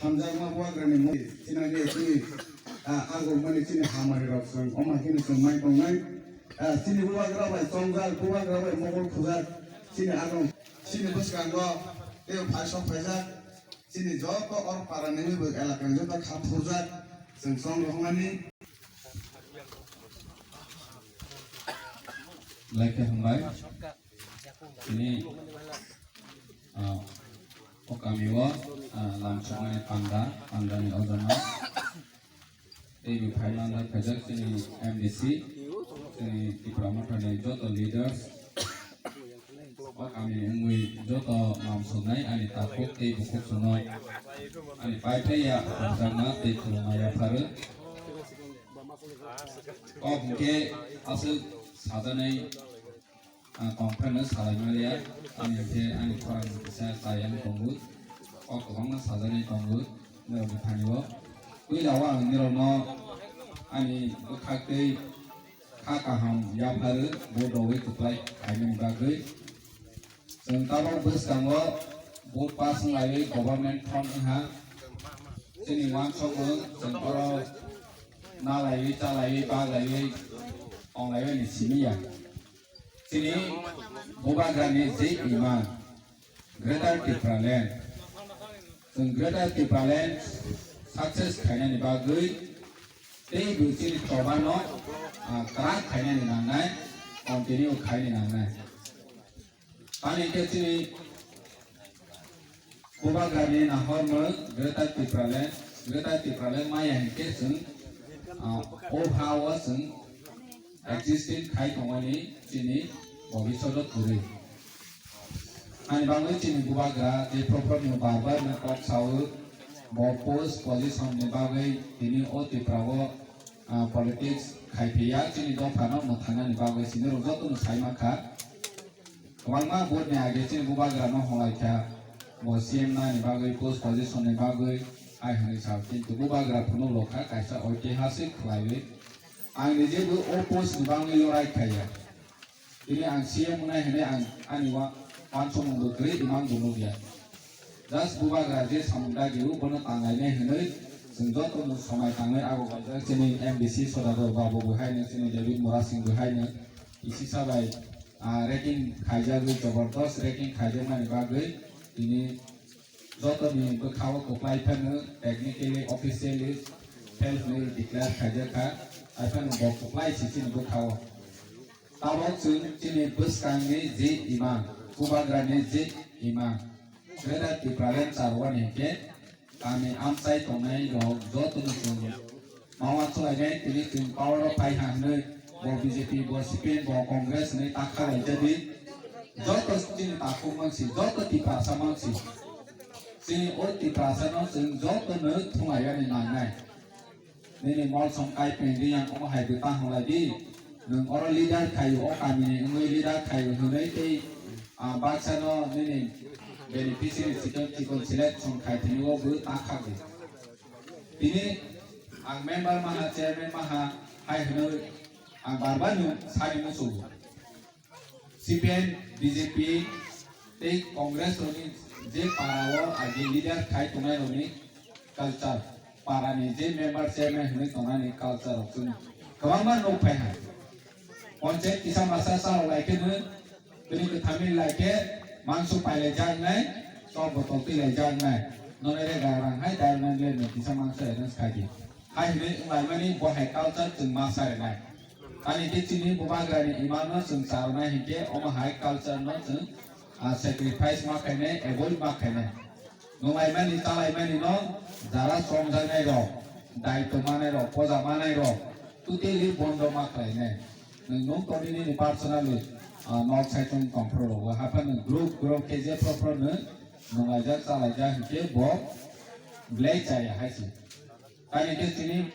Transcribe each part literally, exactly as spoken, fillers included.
Hamjakma bubagrani mui sinani twi, ah, agumani chini hamari rok chwng, omo haikhe chwng mai tongnai. Ah, chini bubagra bai chongjak, bubagra bai mokol khujak, chini agom, chini bwskango tei phaisok phaijak, chini joto or parani bai elakani joto kha phurjak, chwng chong rohormani. Laikha hambai. Chini, ah, o kamio, ah, lamsokmani panda, pandani ojama. Tei bo phaimani khaijak chini M D C, chini Tipra Mothani joto leaders. O kamini wngwi joto lamsoknai ani takhuk tei bukhuk sono ani paithai ya hamjakma tei khulumma yapharo. Kok hwnkhe aswk sajaknai. Ah, tongphano salai maliya, ani khe ani khorang kisa chayang tongo, kok kwbangma sajani tongo, norokni thani o. Puila o ang norokno ani bwkhak tei kha kaham yapharo, bo dowi kwplai khaimani bagwi. Chwng tabok bwskango vote pass wng laiwi government form wngha, chini uansukmung chwng oro nalaiwi, chalaiwi, baglaiwi, tonglaiwi ni simi ya. Chini bubagrani je imang Greater Tipraland, chwng Greater Tipraland success khainani bagwi tei bo chini chobano, ah, kwrak khainani nangnai, continue khaini nangnai. Tamni khe chini bubagrani nahormung Greater Tipraland, Greater Tipraland maya hinkhe chwng, ah, o ha o chwng existing khai tongmani chini bobishoto kwrwi. Ani bagwi chini bubagra je proper no bar bar no kok sao, bo post position ni bagwi tini o Tripura o, ah, politics khai phiya chini dopha no mwthangnani bagwi sini rok joto no sai mankha. Kwbangma vote ni age chini bubagra no hwnlai kha, bo C M nani bagwi, post position ni bagwi, ai hwnwi sa, kintu bubagra phunuk rok kha kaisa oitihasik khlaiwi. Ang nije bo o post ni bagwi lorai khaiya. Tini ang C M wngnai hwnwi ang ani wa-, uansukmung bo kwrwi imang bo nukya. Just bubagra je samung dagi o bono tanglainai hwnwi chwng joto no somai tangwi abo kaijak chini M D C Sodador babu bo haino chini David Murasing bo haino. Isisa bai, ah, rating khaijagwi, jabardast rating khaijakmani bagwi tini jotoni bwkhao kwplai phano technically, officially fail hwnwi declare khaijakha, hai phano bo kwplai si chini bwkhao. Tabok chwng chini bwskangni je imang, bubagrani je imang, Greater Tipraland charwani hinkhe kami amchai tongnai rok jotono chwng ma uansuk lainai, tini chwng power o phai ha hwnwi bo B J P, bo C P M, bo Congress hwnwi ta kha laijadi. Joto chini takhuk mansi, joto Tiprasa mansi. Chini o Tiprasa no chwng jotono thung lainani nangnai. Nini mol song kai pengri yang omo hai bwtang hwnlai di. Nwng oro leader khaio, o kamini wngwi leader khaio hwnwi tei, ah, baksa no nini beneficiary chikon chikon selection khai thwngwi o bwrwi ta khak di. Tini ang member maha, chairman maha hai hwnwi ang bar bar no sani muchungo. C P M, B J P tei Congress rokni je para o age leader khai tongnai rokni culture, para ni je member chairman hwnwi tongnani culture rok chwng kwbangma nuk phai ha. Ponchayat kisa masa sa rok lai khe no tini kwthangni lai khe mangso pailai jaknai, chok botol twi lai jaknai, nonai rega rang hai direct nang le kisa mangso arrange khai di. Hai hwnwi wnglaimani bo hai culture chwng ma sarinai. Ani khe chini bubagrani imano chwng charwnai hinkhe omo hai culture no chwng, ah, sacrifice ma khainai, avoid ma khainai. Nunglaimani, chalaimani no jara chongjaknai rok, daitw manai rok, poja manai rok, totally bondo ma khlainai. Nwng nung tongwi nini personally, ah, nok saichung tongphuru rogo, haphano group, group khe jephru phru nwng nunglaijak, chalaijak hinkhe bo belai chaya hai se. Tamni khe chini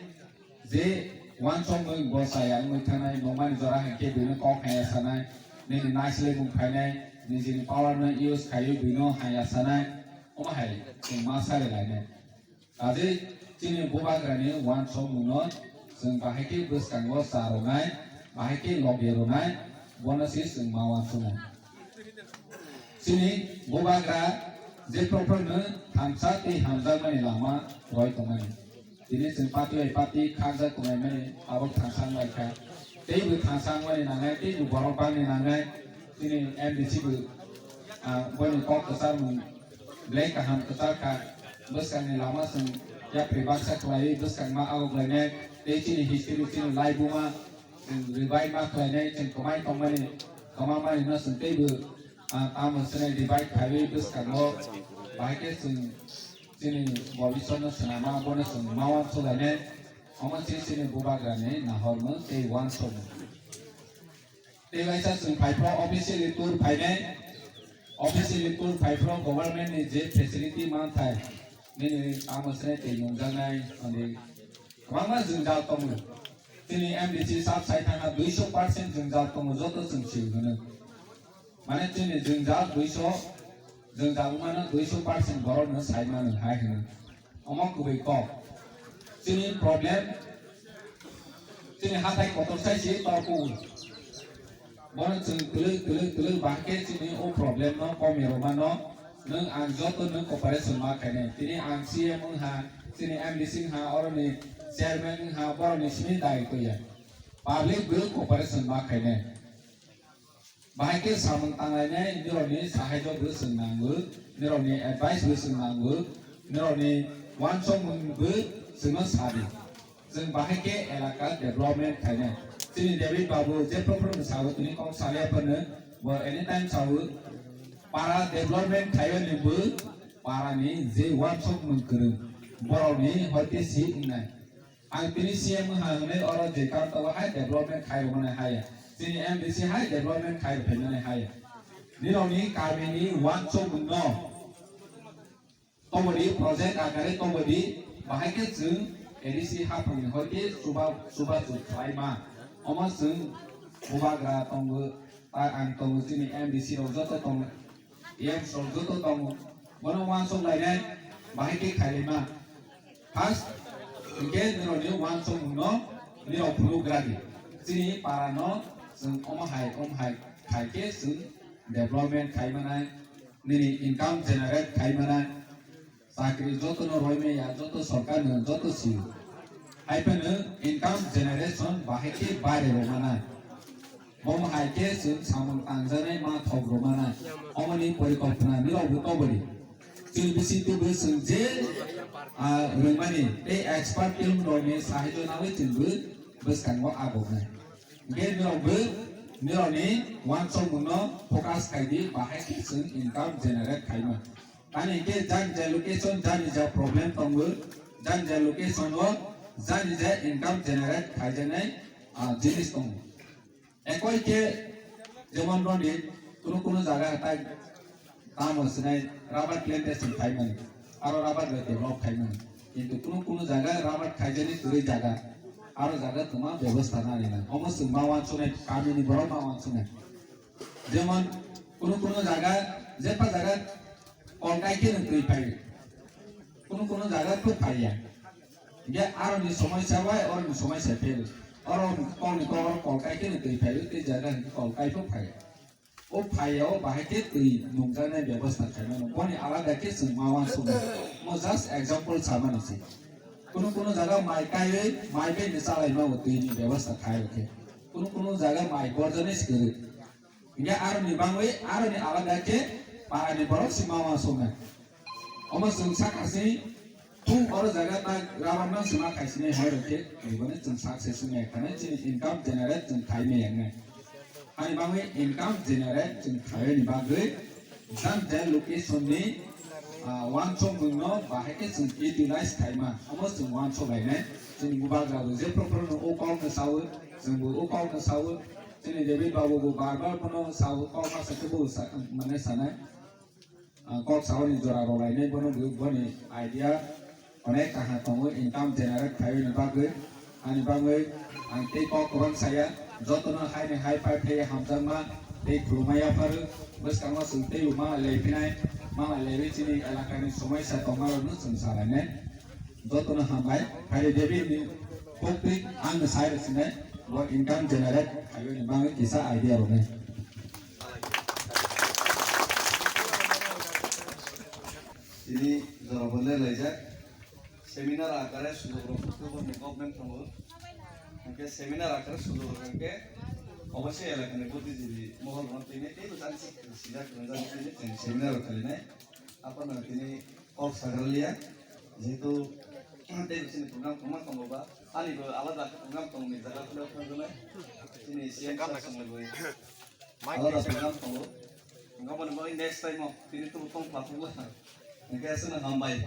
je uansukmung bo chaya wngwi thangnai, nungmani jora hai khe bini kok haya sanai, nini naisle mung phainai, nijini power no use khaiwi bino haya sanai, omo hai chwng ma sari lainai. Kaje chini bubagrani uansukmung no chwng bahai khe bwskango cha rwnai, bahai khe loge rwnai, bono se chwng ma uansukmung. Chini bubagra Je prophano thansa tei hamjakmani lama roi tongmani. Tini chwng party bai party khakjak tonglaimani abo thansa wnglaikha. Teibo thansa wngmani nangnai, teibo borok bangni nangnai. Tini M D C bo, ah, boini kok kwcharmung belai kaham kwchar kha. Bwskangni lama chwng yapri baksa khlaiwi bwskangma abo khlainai. Tei chini history, chini laibuma chwng revive ma khlainai, chwng kwmai tongmani, kwmamanino chwng teibo, ah, tamo chwng revive khaiwi bwskango bahai khe chwng chini bobiswtno swnama, bono chwng ma uansuk lainai. Omo se chini bubagrani nahormung tei uansukmung. Tei waisa chwng phaiphro officially tour phainai, officially tour phaiphro government ni je facility manthai, nini tamo chwng tei nungjaknai, ani kwbangma jwngjal tongo. Chini M D C sub sai thangkha duiso percent jwngjal tongo, joto chwng swi hwno. Mane chini jwngjal duiso, jwngjal wngmano duiso percent borokno sai mano hai hwno. Omo kwbwi kok. Chini problem, chini hathai kotor sai se torko. Bono chwng twlwi, twlwi, twlwi bahai khe chini o problem no komi rwmano nwng ang joto nwng cooperation ma khainai. Tini ang C M wngha, chini M D C wngha, oroni chairman wngha, boroni simi dai koya. Public bo cooperation ma khainai. Bahai khe samung tanglainai nirokni sahaijo bo chwng nango, nirokni advice bo chwng nango, nirokni uansukmung bo chwngno sadi. Chwng bahai khe elaka development khainai. Chini David Babu je program sao tini kok salia phano bo anytime sao para development khaio ni bo para ni je uansukmung kwrwng borokni hoite si wngnai. Ang tini C M wngha hwnwi oro je kam tongo hai development khai rwmani haya. Chini M D C hai development khai rwphaimani haya. Nirokni kamini uansukmungno tongodi project akare tongodi bahai khe chwng A D C haphangni hoite chuba, chubachu khlaima. Omo chwng bubagra tongo, ta ang tongo, chini M D C rok joto tongo. Yang song joto tongo. Bono uansuk lainai, bahai khe khailima. First, hingke nirokni uansukmungno nirok phunuk radi. Chini parano chwng omo hai, omo hai khai khe chwng development khai manai, nini income generate khai manai. Chakri jotono roi maya, joto sorkarno, joto si. Hai phano income generation bahai khe bare rw manai. Bomo hai khe chwng samung tangjaknai ma thok rwmana. Omoni porikolpona nirokbo tobodi. Chwng bisi twibo chwng je, ah, rwngmani tei expert team rokni sahaijo nangwi chwngbo bwskango agoknai. Hwnkhe nirokbo nirokni uansukmungno focus khaidi, bahai khe chwng income generate khaima. Tani hwnkhe jani jai location, jani jai problem tongo, jani jai location o jani jai income generate khaijaknai, ah, jinis tongo. Ekoi khe jemon roni kunu kunu jaga tai tamo sinai rubber plantation khaimani, aro rubber bai develop khaimani. Kintu kunu kunu jaga rubber khaijani kwrwi jaga, aro jaga tongma bebostha nani nang. Omo chwng ma uansuknai, kamini borok ma uansuknai. Jemon kunu kunu jaga, jepha jaga kol kai khe twi phai. Kunu kunu jaga khe phaiya. Hingke aroni somoi sa bai, oroni somoi sa phel. Oro kol ni kok, oro kol kai khe twi phai, tei jaga hingke kol kai pho phai. O phaiya o bahai khe twi nungjaknai bebostha khaimano. Boni alada khe chwng ma uansuknai. Mo just example samani se. Kunu kunu jaga mai kaiwi, mai bai ni chalai ma o twi ni bebostha khai o khe. Kunu kunu jaga mai borjani se kwrwi. Hingke aroni bangwi, aroni alada khe parani borok si ma uansuknai. Omo chwng sakha si thung oro jaga ta rubber no sima khai sini hoi rok khe, tiboni chwng success wngya khanai chini income generate chwng khai maya wngnai. Ani bangwi income generate chwng khaiyani bagwi jang jang location ni, ah, uansukmung no bahai khe chwng utilize khaima, omo chwng uansuk lainai. Chini bubagra bo je proper no o kok no sawi, chwng bo o kok no sawi. Chini David babu bo bar bar bono sao, kok masa khe bo sa-, mane sanai. Ah, kok saoni jora rok lainai bono bo, boni idea onek kaham tongo, income generate khaiyoni bagwi. Ani bagwi ang tei kok kwbang saya, jotono haini hai pai phaiya hamjakma tei khulumma yapharu. Bwskango chwng teibo malai laiphinai, malai laiwi chini elakani somoisa tongmarokno chwng salainai. Jotono hambai, Hari David ni koktwi ang sai rwsine bo income generate khaiyoni bagwi kisa idea rwnai. Tini jorabo lerlaijak. Seminar akare sujok rok government, government tongo. Hingke seminar akare sujok rok hingke oboise elakani buddhijibi mohol rok tini teibo jani sijak rwngjak tini chwng seminar rok khalinai. Aphano tini kok sagraliya, jehetu tei bisini program kwbangma tongo ba, ani bo alada khe program tongo ni jaga phano thangjaknai. Chini C M sir songni bo alada program tongo. Hingke aboni bagwi next time o tini tubu tong phatukla. Hingke aswkno hambai.